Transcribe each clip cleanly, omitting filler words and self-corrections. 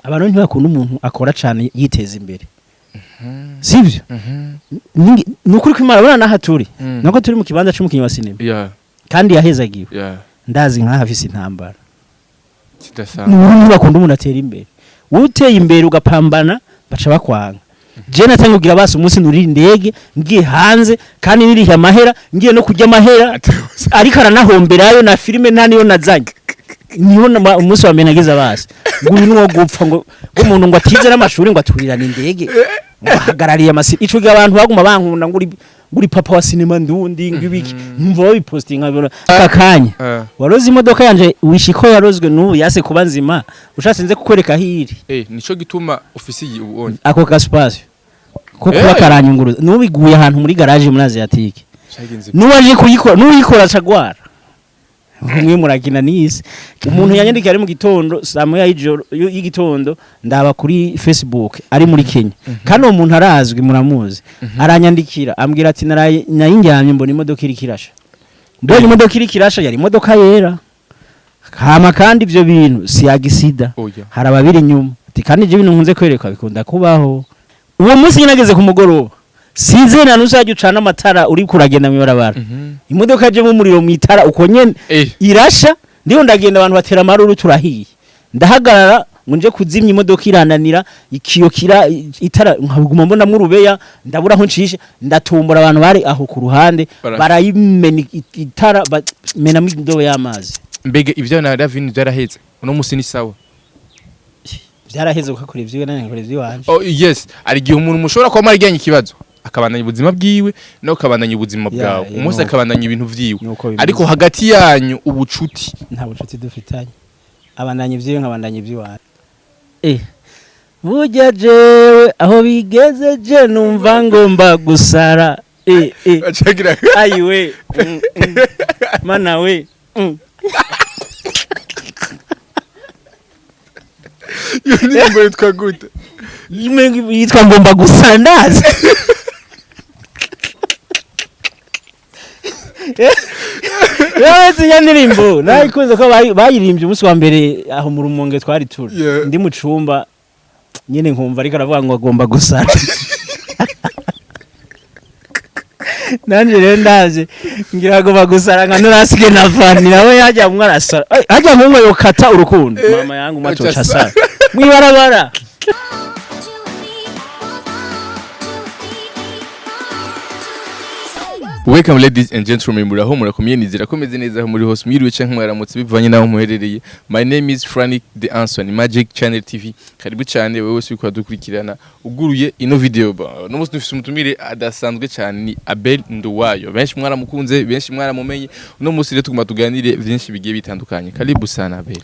Abantu ntibakunda umuntu akora cyane yiteza imbere, sibyo? Ni ukuri kw'Imana, urabona n'aha turi, nuko turi mu kibanza c'umukinyi wa sinema kandi yahezagiwe. Ndazi nk'aha afise intambara. Kidasanzwe. Ni ntibakunda umuntu atera imbere. Wowe uteye imbere ugapambana, baca bakwanga. Je natangiye kugira basi umunsi nurira indege ngiye hanze, kandi nirihe amahera, ngiye no kurya amahera, ariko aranahomberayo na filime nta niyo nazanye. Niho umunsi wa mbere nageze basi ngo uyu nuwo gupfa, ngo umuntu ngo atize n'amashuri, ngo aturirane indege, ngo ahagarariye amasi. Ico gihe abantu baguma bankunda ngo uri papa wa sinema ndundi, ngo ibiki, nkumva babipostinga nkabona aka kanya. Waroze imodoka yanje wishiko yarozwe n'ubu yase kuba nzima, ushatse nze kukwereka aho iri. Nico gituma ufise iyi ubonye. Ako gaspace ko kuba karanyunguruza, n'ubu iguye ahantu muri garage muri Asiatique. Shagenze. N'uwaje kuyikora, n'uyikora acagwara. Umwe murakina n'isi. Umuntu yanyandikiye ari mu gitondo, saa moya y'ijoro y'igitondo, ndaba kuri Facebook, ari muri Kenya, kandi uwo muntu arazwi, muramuzi. Aranyandikira ambwira ati: "Naraye nayindyamye, mbona imodoka iri kirasha, mbonye imodoka iri kirasha, yari imodoka yera." Hama kandi ivyo bintu si agisida. Oya. Hari ababiri inyuma. Ati kandi ivyo bintu nkunze kwerekwa bikunda kubaho. Uwo munsi nyine ageze ku mugoroba, sinze na nuzajya ucana amatara uri kuragenda mw'ibarabara, imodoka yajemo umuriro mu itara uko nyene, irasha. Ndiho ndagenda, abantu batera amaruru, turahiye. Ndahagarara ngo nje kuzimya imodoka, irananira, ikiyo kira itara, nkaguma mbonamwo urubeya, ndabura aho ncisha, ndatumbura abantu bari aho ku ruhande, barayimena itara, bamenamo indobo y'amazi. Mbega ivyo na Ravine byaraheze, uno musi ni sawa? Vyaraheze kuko akora ivyiwe, nanje nkakora ivy'iwanje. Oh yes, ari igihe umuntu mushobora kuba mwariganye ikibazo, akabandanya ubuzima bwiwe, nawe ukabandanya ubuzima bwawe, umunsi akabandanya ibintu vyiwe. Nuko bimeze. Ariko hagati yanyu ubucuti? Nta bucuti dufitanye. Abandanya ivyiwe, nkabandanya ivy'iwanje. Burya jewe aho bigeze, je numva ngomba gusara. Bacagira. Ayiwe, mana we. Iyo ndirimbo yitwa gute? Yitwa ngomba gusara, ndazi. Yewe, iyo ndirimbo nayikunze ko bayirimbye umunsi wa mbere aho mu Rumonge twari turi. Ndi mu cumba nyine, nkumva ariko aravuga ngo agomba gusara. Nanje rero ndaje ngira agomba gusara nka nurasige na fani nawe yajya mwe arasara. Hajya nkumwe yokata urukundo mama yangu matoca asara mwibarabara. Welcome, ladies and gentlemen, muraho, murakomeye, nizera ko meze neza aho muri hose, mwiriwe canke mwaramutse bivanye naho muherereye. My name is Frank The Anson, Magic Channel TV. Karibu cyane wewe wese uriko dukurikirana uguruye ino video. Ba no musi dufise umutumire adasanzwe cyane, ni Abel Nduwayo. Benshi mwaramukunze, benshi mwaramumenye. Uno musi rero tuguma tuganire vyinshi bigiye bitandukanye. Karibu sana, Abel.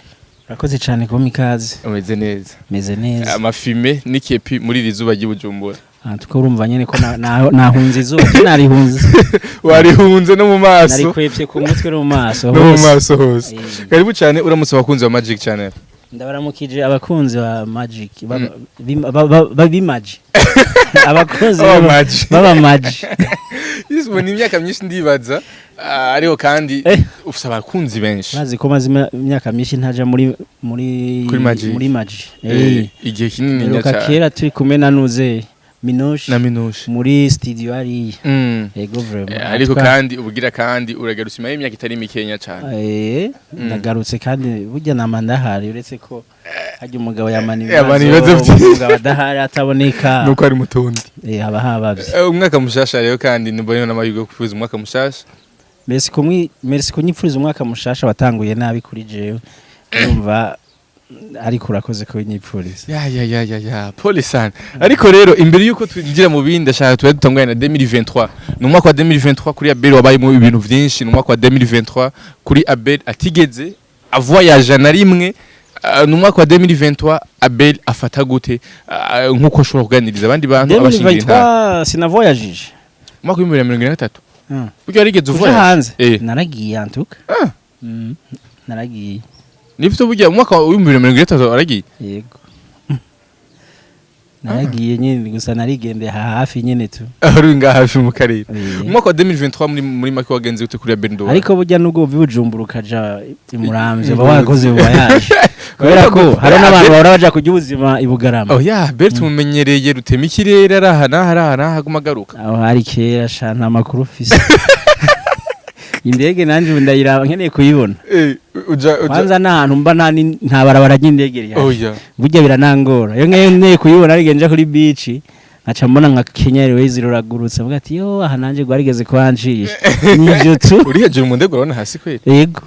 Urakoze cyane kuba ikaze. Umeze neza? Meze neza. Amafime n'ikepi muri iri zuba ry'i Bujumbura? Ah, tuko urumva nyene ko nahunze izuba, narihunze. Warihunze no mu maso. Narikwepye ku mutwe no mu maso No mu hose. maso hose. Karibu cyane, uramutse abakunzi ba Magic Channel. Ndabaramukije abakunzi ba Magic, bimaji, abakunzi Baba Magic. Baba Magic. Yes, ni imyaka myinshi ndibaza. Ariko kandi ufise abakunzi benshi. Bazi ko maze imyaka myinshi ntaja muri Kuri Magic. Muri Magic. Igihe kinini Mperuka cyane. kera turi kumwe na Nuze Minoshi Na Minushi. muri studio hariya. Ego, vraiment. Ariko kandi ubugira kandi uragarutse nyuma y'imyaka itari mikenya cyane. Ndagarutse kandi burya nama ndahari, uretse ko harya umugabo yamana Yamana ibibazo, ibibazo byinshi. umugabo adahari ataboneka. Nuko ari mutundi. Haba habavye. Umwaka mushasha rero, kandi mbonye n'amahirwe yo kwifuza umwaka mushasha. Merci kumwi, merci kunyipfuriza umwaka mushasha watanguye nabi kuri jewe. Urumva, ariko urakoze kubinyipfuriza. Ya ya ya ya ya, pole sana. Ariko rero imbere yuko twinjira mu bindi, ndashaka tube dutanganye na 2023. Ni umwaka wa 2023 kuri Abel wabayemo ibintu vyinshi, ni umwaka wa 2023 kuri Abel atigeze avoyaja na rimwe. Ni umwaka wa 2023 Abel afata gute, nkuko ashobora kuganiriza abandi bantu abashingira intara? 2023 sinavoyagije. Umwaka wa 2023 burya warigeze Kuja uvoyaje? hanze? Eh. Naragiye antuka. Naragiye. Nivyo, burya mu mwaka wa 2023 waragiye? Yego. Naragiye nyene, gusa narigendeye hafi nyene tu. Aho uri ngaha hafi mu karere. Eh. Umwaka wa 2023 muri make wagenze gute kuri Abel Nduwayo? Ariko burya nubwo uva i Bujumbura ukaja i Muramvya, uba Ngozi. wakoze voyage, kubera ko hari n'abantu bahora baja kurya ubuzima i Bugarama. Oh ya, Abel tumumenyereye rutema ikirere, araha n'aha, araha n'aha, aguma agaruka. Aho hari kera sha, nta makuru ufise. Indege nanje ubu ndayiraba nkeneye kuyibona. Eh, uja Kwanza n'ahantu mba nta barabara ry'indege rihari. Oh ya. Burya biranangora iyo nkeneye kuyibona, ariko nja kuri beach nkaca mbona nka Kenya Airways ruragurutse, mvuga ati: "Yo, aha nanje rwarigeze kuhancisha." Nivyo tu. Uri hejuru mu ndege urabona hasi kweli? Yego,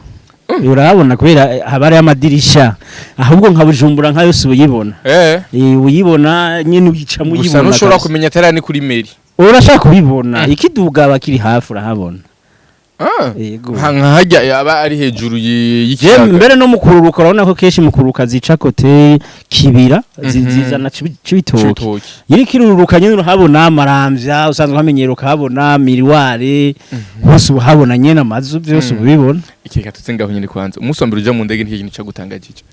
urabona, kubera haba hariyo amadirisha. Ahubwo nka Bujumbura nka yose uyibona. Uyibona nyine, uyicamo Gusa uyibona ntushobora kabisa. kumenya atari ni kuri mairie. Urashaka kubibona, ikiduga aba kiri hafi, urahabona. Yego. Nka hajya yaba ari hejuru Je y'ikiyaga. mbere no mu kururuka, urabona ko kenshi mu kururuka zica côté Kibira, zizana Cibitoke. Cibitoke. Iri kiruruka nyine urahabona Maramvya, usanzwe uhamenyera, ukahabona Miriware hose, uhabona nyene amazu byose, ubibona. Iki gatutse ngaho nyine. Kwanza umunsi wa mbere uja mu ndege, n'ikihe kintu cagutangajije?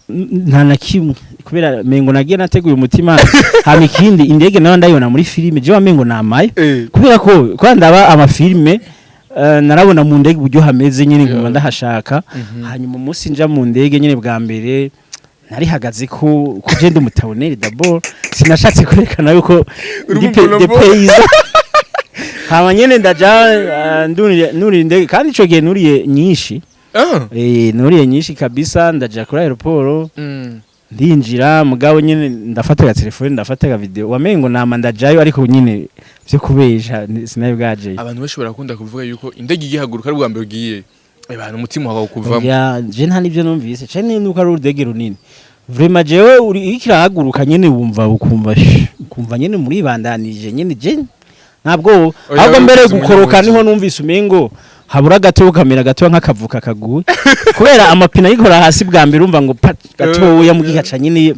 Nta na kimwe, kubera mengo nagiye nateguye umutima. Hama ikindi, indege nayo ndayibona muri filime, je wamengo namaye, kubera ko kwa ndaba amafilime, narabona mu ndege uburyo hameze nyine, nkumva ndahashaka. Hanyuma umunsi nja mu ndege nyine bwa mbere, narihagaze ko kugenda umutaboneri d'abord, sinashatse kwerekana yuko Uri ndi umubonobo. de paysan. Hama nyene ndaja, nduriye nuriye indege, kandi ico gihe nuriye nyinshi. Nuriye nyinshi kabisa. Ndaja kuri aéroport, ndinjira, mugabo nyene ndafata ga telefone, ndafata ga video, wamengo nama ndajayo, ariko nyine vyo kubesha sinari bwajeyo. Abantu benshi barakunda kuvuga yuko indege igihaguruka ari ubwa mbere ugiye, abantu umutima wawe kuvamo. Ya, je nta nivyo numvise cane, nuko ari urudege runini vraiment. Jewe uri iriko irahaguruka nyene, wumva ukumva ukumva nyene muribandanije nyene, je ntabwo. Oya, Ahubwo mbere ubivuze gukoroka umunyamuji. niho numvise umengo habura gato ukamera gato nk'akavuka kaguye, kubera amapine ayikora hasi bwa mbere, urumva ngo pat gatoya mu gigaca nyene.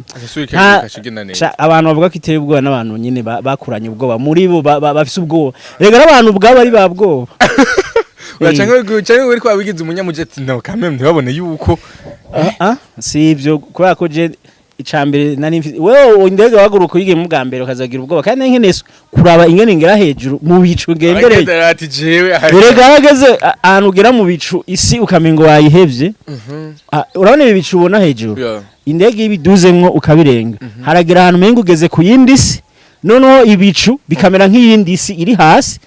Kashigenda neza. Abantu bavuga ko iteye ubwoba n'abantu nyene bakuranye ubwoba muri bo, bafise ubwoba. Rega n'abantu ubwabo ari babwoba. Oya, canke uri kwa wigize umunyamuji ati no kameme ntibabone yuko. Ah, ah, si ivyo, kubera ko je icambere nari mfise, wewe indege waguruka uyigiyemo bwa mbere ukazagira ubwoba, kandi nari nkeneye kuraba ingene ngera hejuru mu bicu ngendereye. Aragenda ati jewe Erega harageze ahantu ugera mu bicu, isi ukamengo wayihevye. Ah, urabona ibi bicu ubona hejuru? Indege iyo ibiduzemwo ukabirenga, haragera ahantu umenga ugeze ku yindi si. Noneho ibicu bikamera nk'iyindi si iri hasi,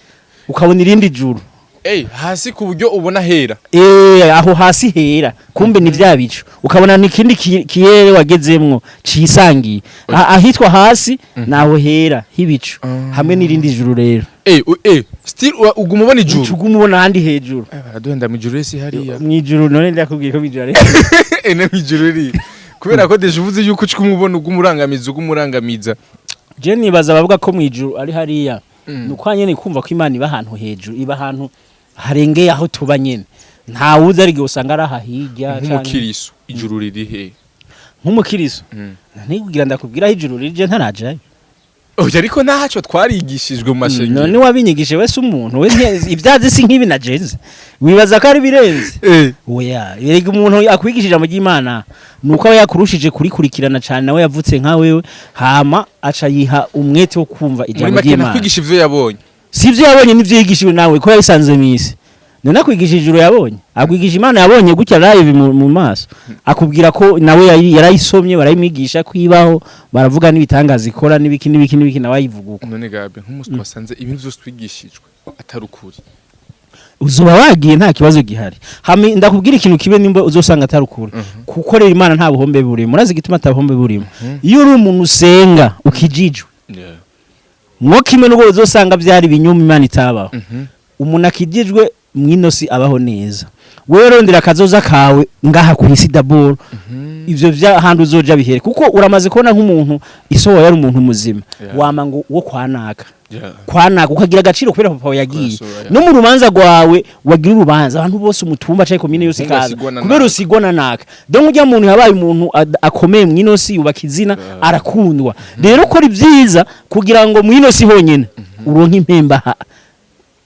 ukabona irindi juru. Ey, hasi ku buryo ubona hera? Eh, aho hasi hera, kumbe ni vya bicu, ukabona n'ikindi kiyere wagezemwo cisangiye. Ahitwa hasi naho hera h'ibicu hamwe n'irindi juru rero. Still uguma ubona ijuru? Uca ubona ahandi hejuru. Baraduhenda mu ijuru ese hariya? Mw'ijuru none ndakubwiye ko mw'ijuru ari Ene mu ijuru ri kubera ko déjà uvuze yuko uca umubona uguma urangamiza, uguma urangamiza. Je nibaza bavuga ko mw'ijuru ari hariya, nuko nyene kumva ko Imana iba ahantu hejuru, iba ahantu harengeye aho tuba nyene. Ntawuzi, ari igihe usanga ari aha hirya Nk'umukiriso ijuru riri he? Nk'umukiriso, ntikugira ndakubwira aho ijuru riri, je ntarajayo. Oya, ariko ntacyo twarigishijwe mu mashengero. None wabinyigije wese umuntu we ibyazi si nk'ibi na jenze, wibaza ko ari birenze? Oya, erega umuntu akwigishije ijambo ry'Imana nuko aba yakurushije kurikurikirana cyane, nawe yavutse nka wewe, hama aca yiha umwete wo kumva Muri ijambo make ry'Imana. nakwigisha ivyo yabonye. Si ibyo yabonye, n'ibyo yigishijwe nawe, ko yabisanze mu isi. None akwigisha ijuru yabonye, akwigisha Imana yabonye gutya live mu maso, akubwira ko nawe yarayisomye, barayimwigisha kwibaho, baravuga n'ibitangaza ikora n'ibiki n'ibiki n'ibiki, nawe ayivuga uko. None gabe nk'umunsi twasanze ibintu vyose twigishijwe atari ukuri? Uzoba wagiye, nta kibazo gihari. Hama ndakubwira ikintu kibe, nimba uzosanga atari ukuri, kukorera Imana nta buhombe burimo. Murazi igituma ata buhombe burimo? Iyo uri umuntu usenga ukijijwe, mwo kimwe n'ubwo uzosanga byari ibinyoma, Imana itabaho, umuntu akijijwe mwino si abaho neza. Wewe rondera akazoza kawe ngaha ku isi d'abord, ivyo vya handi uzoja bihere, kuko uramaze kubona nk'umuntu isohoye ari umuntu muzima, wama ngo wo kwanaka, kwanaka, ukagira agaciro kubera papa wawe yagiye. Kwa so, yeah. No mu rubanza rwawe wagira urubanza, abantu bose, umutumba canke komine yose Nkunga ikaza asigwa na kubera naka. usigwa na naka. Donc ujya muntu yabaye umuntu akomeye mwino si, yubaka izina, arakundwa. Rero kora ibyiza kugira ngo mwino si honyine uronke impemba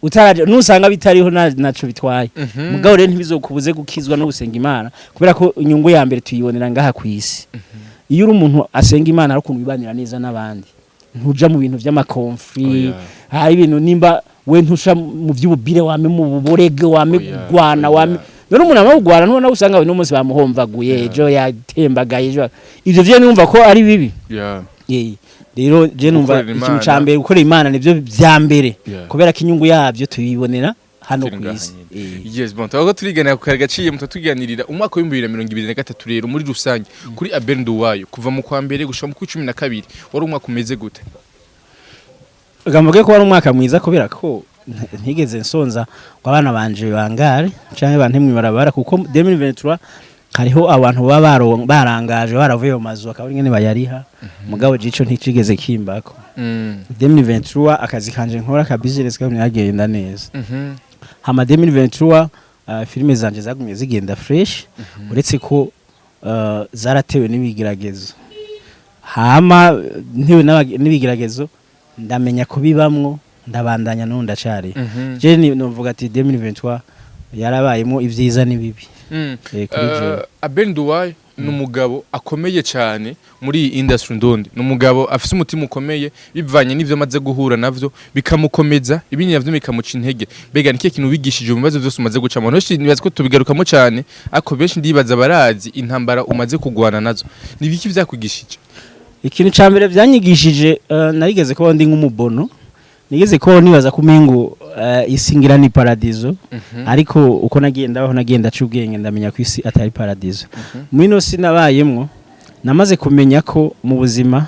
utaraje nusanga bitariho naco bitwaye. Mugabo rero ntibizokubuze gukizwa no gusenga Imana, kubera ko inyungu ya mbere tuyibonera ngaha ku isi. Iyo uri umuntu asenga Imana, ari ukuntu wibanira neza n'abandi. Ntuja mu bintu vy'ama conflits. Oya. Hari ibintu nimba we ntusha mu vy'ububire, wame mu buborege, wame Oya, kugwana, oya. wame none umuntu ama kugwana, ntubona usanga uno munsi bamuhomvaguye, ejo yatembagaye, ejo ivyo vyo numva ko ari bibi. Rero je numva Gukorera ikintu Imana. ca mbere gukorera Imana, nivyo vya mbere, kubera ko inyungu yavyo tuyibonera hano Turi ku ngaha isi. nyene. Yes, bon, twaba turiganira ku kare gaciye mutatuganirira umwaka wa 2023. Rero muri rusange kuri Abel Nduwayo, kuva mu kwa mbere gushika mu kwa 12, wari umwaka umeze gute? Gamvuge ko wari umwaka mwiza, kubera ko ntigeze nsonza ngo abana banje bangare canke bante mw'ibarabara, kuko 2023 hariho abantu baba barangaje, baravuye mu mazu, akaba ari ngene bayariha, mugabo jico nticigeze kimbako. 2023 akazi kanje nkora ka business kagumye kagenda neza. Hama 2023 filime zanje zagumye zigenda fresh, uretse ko zaratewe n'ibigeragezo. Hama ntewe n'ibigeragezo, ndamenya kubibamwo, ndabandanya, n'ubu ndacari. Je novuga ati 2023 yarabayemo ivyiza n'ibibi. Kuri jewe. Abel Nduwayo ni umugabo akomeye cyane muri iyi industry ndundi, ni umugabo afise umutima ukomeye bivanye n'ivyo amaze guhura navyo bikamukomeza, ibindi navyo bikamuca intege. Mbega ni kihe kintu wigishije mu bibazo vyose umaze gucamo? Benshi nibaza ko tubigarukamo cyane, ariko benshi ndibaza barazi intambara umaze kugwana nazo. Ni biki vyakwigishije? Ikintu ca mbere vyanyigishije, narigeze kuba ndi nk'umubono, nigeze kubaho nibaza ko umengo isi ngira ni paradizo, ariko uko nagiye ndabaho, nagenda aca ubwenge, ndamenya ko isi atari paradizo. Muri ino si nabayemwo, namaze kumenya ko mu buzima,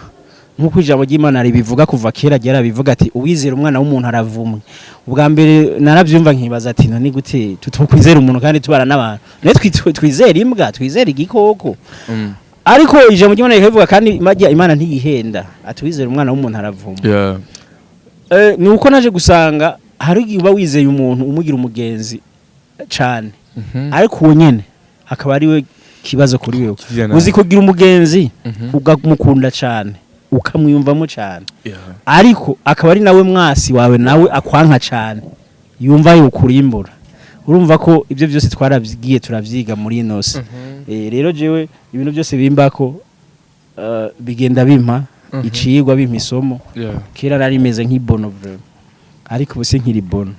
nk'uko ijambo ry'Imana ribivuga, kuva kera ryarabivuga ati: "Uwizera umwana w'umuntu aravumwe." Ubwa mbere narabyumva nkibaza ati: "None gute tutokwizera umuntu kandi tubana n'abantu? Nawe twizera imbwa, twizera igikoko?" Ariko ijambo ry'Imana rikabivuga, kandi majya Imana ntiyihenda, ati: "Uwizera umwana w'umuntu aravumwe." Ni uko naje gusanga hari igihe uba wizeye umuntu, umugira umugenzi cane, ariko uwo nyene akaba ari we kibazo kuri wewe. Kirya nabi. Uzi kugira umugenzi ukamukunda cane, ukamwiyumvamo cane, ariko akaba ari nawe mwasi wawe, nawe akwanka cane, yumva yokurimbura. Urumva ko ibyo byose twarabyigiye, turavyiga muri ino si. Rero jewe ibintu byose bimbako bigenda bimpa icigwa, bimpa isomo. Kera nari meze nk'ibono vraiment, ariko ubu sinkiri bono.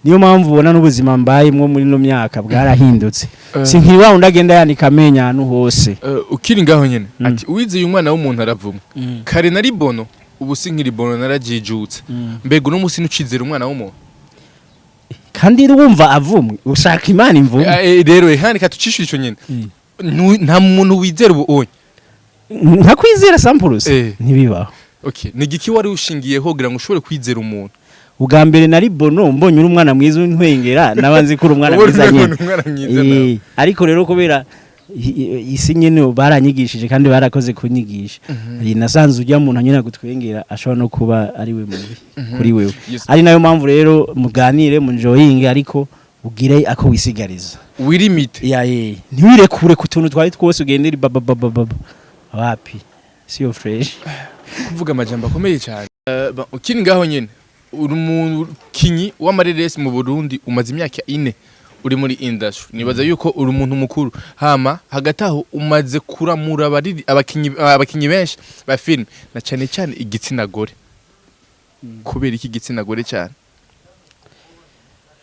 Niyo mpamvu ubona n'ubuzima mbayemwo muri ino myaka bwarahindutse. Sinkiri wa wundi agenda yanika amenyo ahantu hose. Ukiri ngaho nyene, ati uwizeye umwana w'umuntu aravumwa. Kare nari bono, ubu sinkiri bono, narajijutse. Mbega uno musi ntucizera umwana w'umuntu? Kandi wumva avumwe, ushaka Imana imvumwe. Rero hani katucishura ico nyene. Nta muntu wizera ubu onye? Nkakwizera sampurusi? Ntibibaho. Okay, ni igiki wari ushingiyeho kugira ngo ushobore kwizera umuntu? Ubwa mbere nari bono, mbonye uri umwana mwiza untwengera, nabanzi ko uri umwana Ubona mwiza umengo nyene. ni umwana mwiza nawe. Ariko rero kubera isi nyene baranyigishije, kandi barakoze kunyigisha, nasanze ujya muntu nyine agutwengera ashobora no kuba ari we mubi kuri wewe. Ari nayo mpamvu rero muganire, munjoyinge, ariko ugire ako wisigariza. Wirimite. Ya, ntiwirekure ku tuntu twari twose, ugendere baba baba baba, wapi, siyo fresh. Kuvuga amajambo akomeye cyane. Ukiri ngaho nyene, uri umukinyi w'amareresi mu Burundi, umaze imyaka 4 uri muri industry, nibaza yuko uri umuntu mukuru. Hama hagati aho umaze kuramura abakinyi benshi ba film, na cyane cyane igitsina gore. Kubera iki igitsina gore cyane?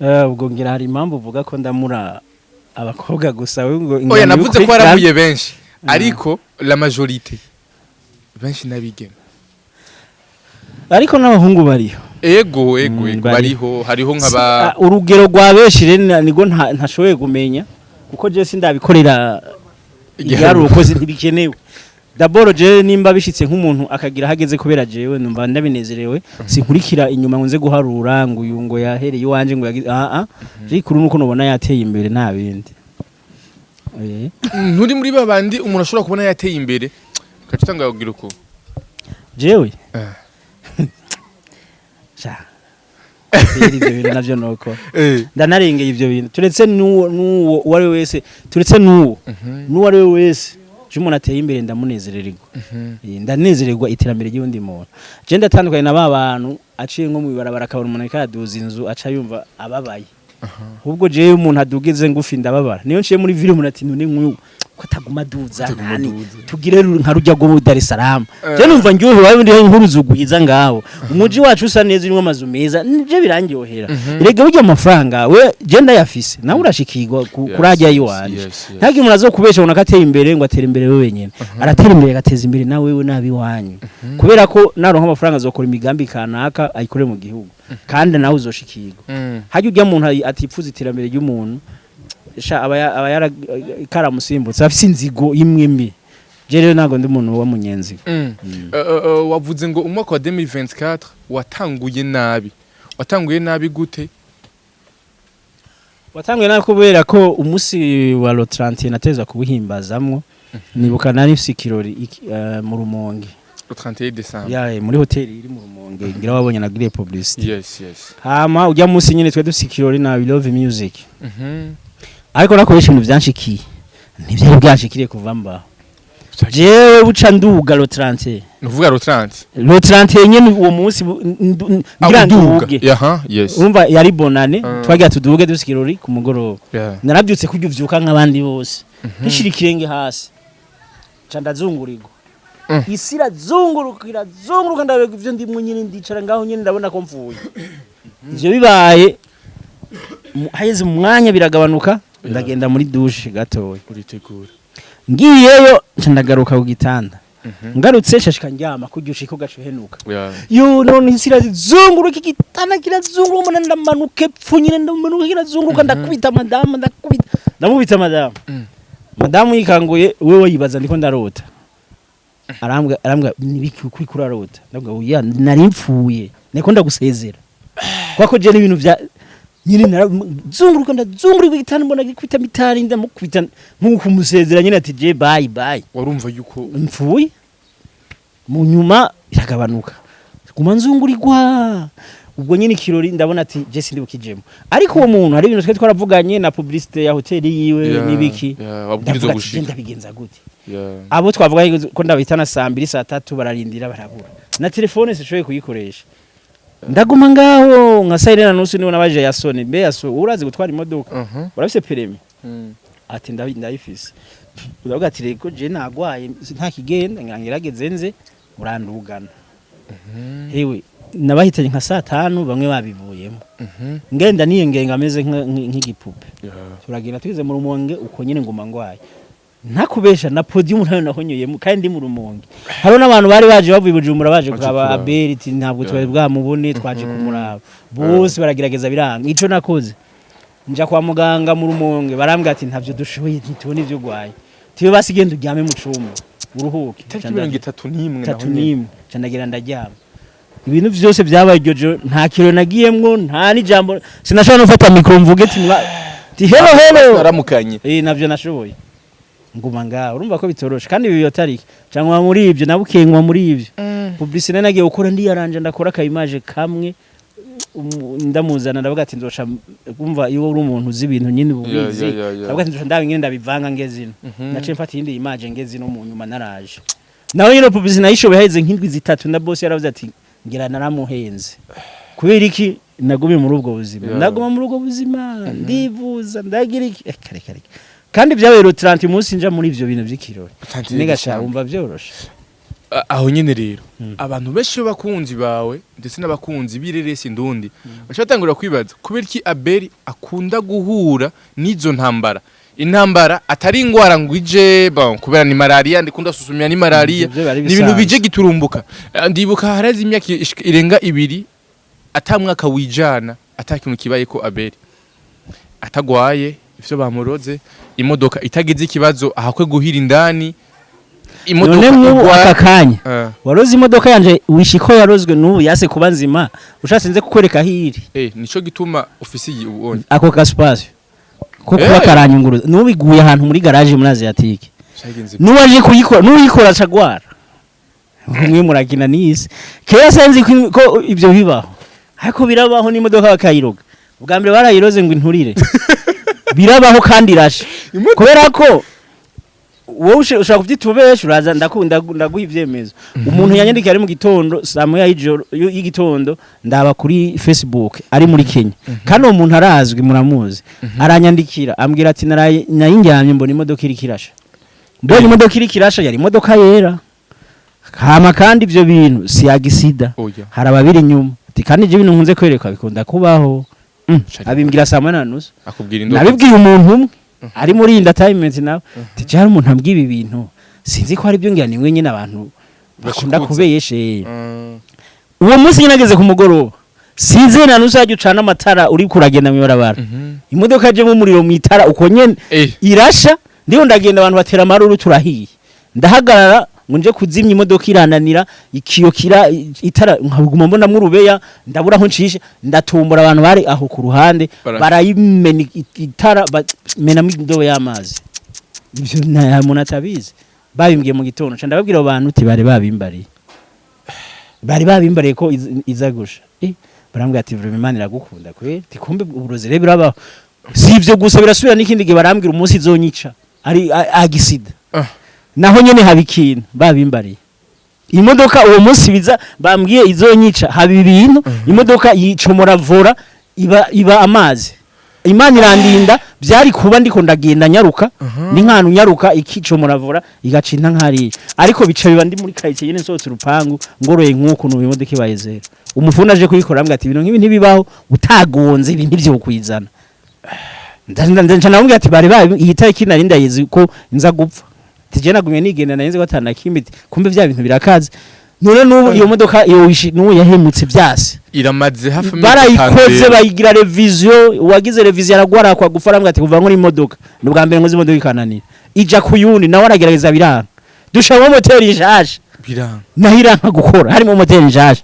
Ubwo ngira hari impamvu uvuga ko ndamura abakobwa gusa, we ngo Oya, ingano navuze ko y'ukurikirana- waramuye benshi, ariko la majorité benshi n'abigeme. Ariko n'abahungu bariho. Ego. Mm, Ego. bariho. Bariho, hariho nk'aba Ah, urugero rwa benshi rero nibwo ntashoboye kumenya, kuko je sindabikorera igiharuro ko ntibikenewe. D'abord je nimba bishitse nk'umuntu akagira hageze kubera jewe, numva ndabinezerewe. Sinkurikira inyuma ngo nze guharura ngo uyu ngo yahereye iwanje, ngo yagize ah ah. Je kuri nuko nubona yateye imbere, nta bindi. Nturi muri babandi umuntu ashobora kubona yateye imbere ugaca utanga kugira uko? Jewe sha rero ivyo bintu navyo nuko ndanarengeye ivyo bintu, turetse n'uwo uwo ari we wese, turetse n'uwo ari we wese. Je umuntu ateye imbere ndamunezererwa. Ndanezererwa iterambere ry'undi muntu. Je ndatandukanye na ba bantu aciye nko mu ibarabara akabona umuntu ariko araduza inzu, aca yumva ababaye. Ahubwo jewe umuntu adugize ngufi ndababara. Niyo nciye muri ville, umuntu ati: "None nk'uyu Ko ataguma aduza Ataguma nani aduza. Tugire nka rujya rwo Dar es Salaam. Eh. Je numva ndyohewe, wawe ndi nk'uruzu rwiza ngaho, umuji wacu usa neza, urimo amazu meza, nje birandyohera. Rega burya amafaranga we je ndayafise, nawe urashikirwa kurajya yiwanje. Ntagire umuntu azokubesha ngo nakateye imbere, ngo atere imbere we wenyene. Aratera imbere agateza imbere nawe wewe n'abiwanyu, kubera ko naronka amafaranga azokora imigambi kanaka ayikore mu gihugu, kandi nawe uzoshikirwa. Hajya ujya muntu atipfuza iterambere ry'umuntu, sha aba yara karamusimbutse, afise inzigo imwe mbi. Je rero ntabwo ndi umuntu wa munyenzigo. Wavuze ngo umwaka wa 2024 watanguye nabi. Watanguye nabi gute? Watanguye nabi kubera ko umunsi wa le 31 nateza kuwuhimbazamwo. Nibuka nari mfise ikirori mu Rumonge. Le 31 décembre. Ya, muri hoteli iri mu Rumonge, ngira wabonye na Grey Publicity. Yes. Hama ujya munsi nyine twe dufise ikirori na We Love Music, ariko nakoresha ibintu vyanshikiye, ntivyari bwanshikiriye kuva mbaho. Jewe buca nduga le 31. Nuvuga le 30. Le 31 nyene, uwo munsi ngira Uduga. nduge. Yaha, yes. Urumva yari bonane, twagira tuduge, dufise ikirori ku mugoroba. Narabyutse kurya uvyuka nk'abandi bose, nshira ikirenge hasi nca ndazungurirwa. Isi irazunguruka, irazunguruka, ndabega ivyo ndimwo nyine, ndicara ngaho nyine, ndabona ko mvuye. Ivyo bibaye haheze mu mwanya biragabanuka, ndagenda muri douche gatoya. Uritegura. Ngiyeyo nca ndagaruka ku gitanda. Ngarutse shashika ndyama, kurya ushika ugaca uhenuka. Yo, none isi irazunguruka, igitanda kirazunguruka, umuntu ndamanuka epfo nyine, ndamanuka kirazunguruka, ndakubita madamu, ndakubita, ndamubita madamu. Madamu yikanguye, wewe yibaza ndiko ndarota. Arambwira nibiki kuri kurarota? Ndabwira oya, nari mpfuye, niko ndagusezera, kwako je n'ibintu vya nyine narazunguruka, ndazunguruka igitanda, mbona gikubita mitari, ndamukubita nkuko kumusezera nyine, ati je bye bye. Warumva yuko Mpfuye. Mu nyuma iragabanuka, guma nzungurirwa. Ubwo nyine ikirori ndabona ati je sindi bukijemo, ariko uwo muntu hari ibintu twe twaravuganye na publicité ya hoteli yiwe n'ibiki. Wabwirizwa Ndavuga ati je gushika. ndabigenza gute? Abo twavuga ko ndabitana saa 2, saa 3, bararindira barabura, na telefone sishoboye kuyikoresha. Ndaguma ngaho nka saa 4:30, niho nabaje Yasoni: mbe Yaso, urazi gutwara imodoka? Urafise permis? Ati ndayifise. Uravuga ati reko je nagwaye nta kigenda, ngira ngerageze nze urandugana. Hewe, nabahitanye nka saa 5, bamwe babivuyemo. Ngenda niyengenga ameze nk'igipupe. Turagenda, tugeze mu Rumonge uko nyine nguma ngwaye. Ntakubesha, na podium ntayo nahonyoyemo, kandi ndi mu Rumonge. Hariho n'abantu bari baje bavuye i Bujumbura baje Baje kuraba kuraba. Abel, ati ntabwo twari bwamubone, twaje kumuraba. Bose baragerageza biranga. Ico nakoze, nja kwa muganga mu Rumonge, barambwira ati ntavyo dushoboye, ntitubona ivyo urwaye, tiwe basi genda uryame mu cumba uruhuke. Itariki 31 Tatu naho nyene. n'imwe nca ndagenda ndaryama. Ibintu vyose vyabaye iryo joro, nta kiro nagiyemwo, nta n'ijambo, sinashobora no gufata micro mvuge ati ti hello hello. Naramukanye. Eh, navyo nashoboye, nguma ngaho. Urumva ko bitoroshe, kandi ibi iyo tariki cyangwa muri ibyo nabukenywa muri ibyo publicité nagiye gukora, ndiyaranje, ndakora aka image kamwe, ndamuzana, ndavuga ati nzosha kumva iyo uri umuntu uzi ibintu nyine ubizi. Ndavuga ati nzosha ndabe nyine ndabivanga ngeze ino. Naciye mfata iyindi image ngeze ino, mu nyuma naraje nawe nyine publicité nayishoboye haheze nk'indwi 3, na boss yaravuze ati ngira naramuhenze. Kubera iki? Nagumye muri ubwo buzima. Ndaguma muri ubwo buzima, ndivuza, ndagira iki. Kare kare, kandi byabaye le 30 munsi nja muri ivyo bintu vy'ikirori. 31 Niga Décembre. wumva vyoroshe? Aho nyene rero abantu benshi b'abakunzi bawe ndetse n'abakunzi b'ireresi ndundi baca batangura kwibaza kubera iki Abeli akunda guhura n'izo ntambara, intambara atari ingwara ngo ije, bon, kubera ni malaria, ndikunda susumira ni malaria. Ivyo bari Ni ibintu bisanzwe. bije giturumbuka. Ndibuka harazi imyaka irenga 2 ata mwaka wijana ata kintu kibaye ko Abeli atagwaye, ivyo bamuroze, imodoka itagize ikibazo, ahakwe guhira indani imodoka None mu aka kanya waroze imodoka yanje wishiko yarozwe, n'ubu yase kuba nzima, ushatse nze kukwereka aho iri. Nico gituma ufise iyi ubonye. Ako kaspace ko kuba karanyunguruza, n'ubu iguye ahantu muri garage muri Asiatique. Cyagenze. N'uwaje kuyikora, n'uyikora acagwara. Mwe murakina n'isi. Kera senzi ko ibyo bibaho, ariko birabaho, n'imodoka bakayiroga. Ubwa mbere barayiroze ngo inturire. Birabaho kandi irashe, kubera ko wowe ushobora kuvyita ubesha. Uraza ndakunda, ndaguha ivyemezo. Umuntu yanyandikiye ari mu gitondo, saa moya y'ijoro y'igitondo, ndaba kuri Facebook, ari muri Kenya, kandi uwo muntu arazwi, muramuzi. Aranyandikira ambwira ati naraye nayindyamye mbona imodoka iriko irasha. Mbonye imodoka iri kirasha, yari imodoka yera. Hama kandi ivyo bintu si accident. Oya. Hari ababiri inyuma. Ati kandi ivyo bintu nkunze kwerekwa bikunda kubaho. Shari. Abimbwira 1:30. Akubwira indoto. Nabibwiye umuntu umwe ari muri entertainment nawe, ati jari umuntu ambwiye ibi bintu, sinzi ko hari ibyo, ngira nimwe nyine abantu bakunda Bashikuza. kubeyeshe. Uwo munsi nyine ageze ku mugoroba, sinzi na nusu, yajya ucana amatara uri kuragenda mu ibarabara, imodoka yajemo umuriro mu itara uko nyene, irasha. Ndiho ndagenda, abantu batera amaruru, turahiye. Ndahagarara ngo nje kuzimya imodoka, irananira, ikiyo kira itara, nkaguma mbonamwo urubeya, ndabura aho ncisha, ndatumbura abantu bari aho ku ruhande, barayimena itara, bamenamo indobo y'amazi. Ivyo nta muntu atabizi, babimbwiye mu gitondo. Nca ndababwira abo bantu uti bari babimbariye, bari babimbariye ko iza gusha. Barambwira ati vraiment Imana iragukunda kweri. Ati kumbe uburozi rero birabaho. Si ivyo gusa, birasubira n'ikindi gihe, barambwira umunsi izonyica ari accident. Naho nyene haba ikintu babimbariye. Imodoka uwo munsi biza bambwiye izonyica, haba ibintu, imodoka yicomora volant, iba amazi. Imana irandinda. Byari kuba ndiko ndagenda nyaruka, ni nk'ahantu nyaruka, ikicomora volant igaca inta nkariya, ariko bica biba ndi muri quartier nyene, nsohotse urupangu ngoroye nk'uku, nubu imodoka ibaye zéro. Umufundi aje kuyikora ambwira ati ibintu nk'ibi ntibibaho utagonze, ibi ntivyokwizana. Nca namubwira ati bari babi iyi tariki nari ndayizi ko nza gupfa. Tije nagumye nigenda, nari nzi ko atanakimwe. Kumbe vya bintu birakaze. None n'ubu iyo modoka iyo n'ubu yahemutse byase. Iramaze hafi amezi 5 Barayikoze, rero. bayigira révision. Uwagize révision aragwara kwa gufa, arambwira ati kuva nkora imodoka ni ubwa mbere nkoze imodoka ikananira. Ija ku yundi nawe aragerageza biranga, dushiramo moteri nshasha, Biranga. naho iranka gukora harimo moteri nshasha.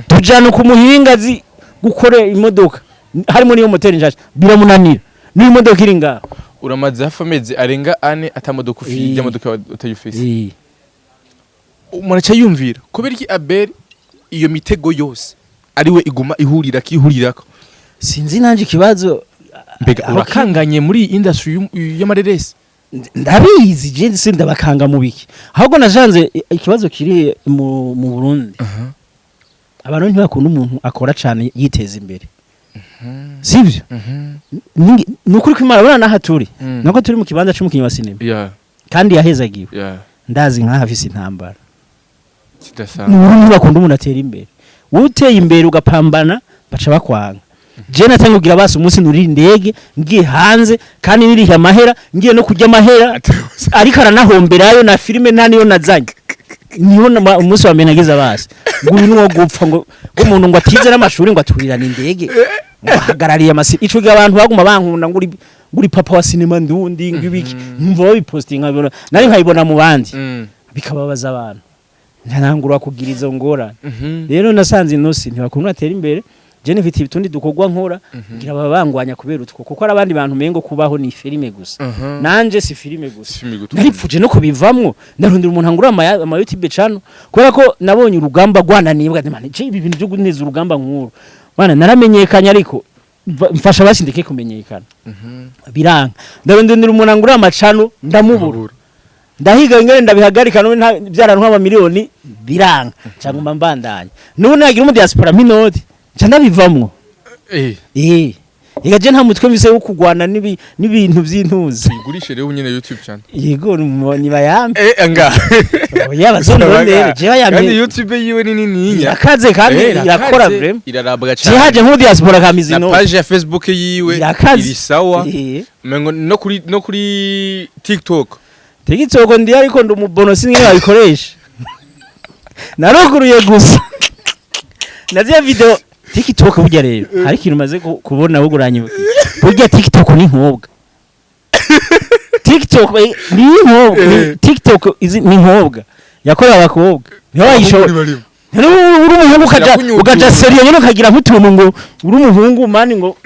Tujana ku muhinga azi gukora imodoka, harimo n'iyo moteri nshasha, biramunanira. N'iyo modoka iri ngaho. Uramaze hafi amezi arenga 4 atamodoka ufite, ijya modoka utayufise. Umuntu aca yumvira kubera iki Abel iyo mitego yose ariwe iguma ihurira kihurirako? Sinzi nanje ikibazo. Mbega Aho urakanganye muri iyi industry y'amareresi? Ndabizi je se ndabakanga mu biki? Ahubwo najanze ikibazo kiri mu Burundi, abantu ntibakunda umuntu akora cyane yiteza imbere, sivyo? Ni ukuri ko Imana urabona n'aha turi, nuko turi mu kibanza c'umukinyi wa sinema kandi yahezagiwe. Ndazi nkaho afise intambara. Kidasanzwe. Ni Burundi ntibakunda umuntu atera imbere. Wowe uteye imbere ugapambana, baca bakwanga. Je natangugira basi umunsi nurira indege ngiye hanze, kandi nirihe amahera, ngiye no kurya amahera, ariko aranahomberayo na filime nta niyo nazanye. Niho umunsi wa mbere nagize abasi ngo uyu nuwo gupfa, ngo umuntu ngo atize n'amashuri, ngo aturirane indege, ngo ahagarariye amasi. Ico gihe abantu baguma bankunda ngo uri papa wa sinema ndundi, ngo ibiki, nkumva babipostinga, nkabibona nari nkayibona mu bandi, bikababaza abantu, ntarangura kugira izo ngorane. Rero nasanze inosi ntibakunda atera imbere. Je nifite utundi dukorwa nkora, ngira baba bangwanya kubera utwo, kuko ari abandi bantu mengo kubaho ni filime gusa. Nanje si filime gusa. Filime gusa. Naripfuje no kubivamwo, ndarondera umuntu angura ama YouTube channel, kubera ko nabonye urugamba rwananiye. Bwa man, je ibi bintu byo kuneza urugamba nkuru bana, naramenyekanye, ariko mfasha basindike kumenyekana, biranga. Ndarondera umuntu angura ama channel, ndamubura. Ndahiga ingene ndabihagarika none byarantwa amamiliyoni, biranga, cyangwa mba mbandanya. N'ubu nagira umu diaspora minoti nca ndabivamwo. Ega je nta mutwe mfise wo kugwana n'ibintu vy'intuzi. Igurishe rero nyene YouTube channel. Yego, ni bayambe. Anga. Oya, bazondondere je bayambe. Kandi YouTube yiwe ni nininya. Irakaze kandi irakora vraiment. Irarabwa Je cyane. haje nk'umu diaspora kamizi Na no page ya Facebook yiwe Irakaze. iri sawa. Mengo no kuri TikTok. TikTok ndi, ariko ndi umubono, sinzi babikoresha, naruguruye gusa naziya video. TikTok burya rero hari ikintu maze kubona buguranye. Burya TikTok ni nkobwa, TikTok ni inkobwa. TikTok izi ni nkobwa yakorewe abakobwa, niho bayishobora. Rero uri umuhungu ukaja Irakunyutura. ukaja sérieux nyine, ukagira nk'utuntu ngo uri umuhungu man, ngo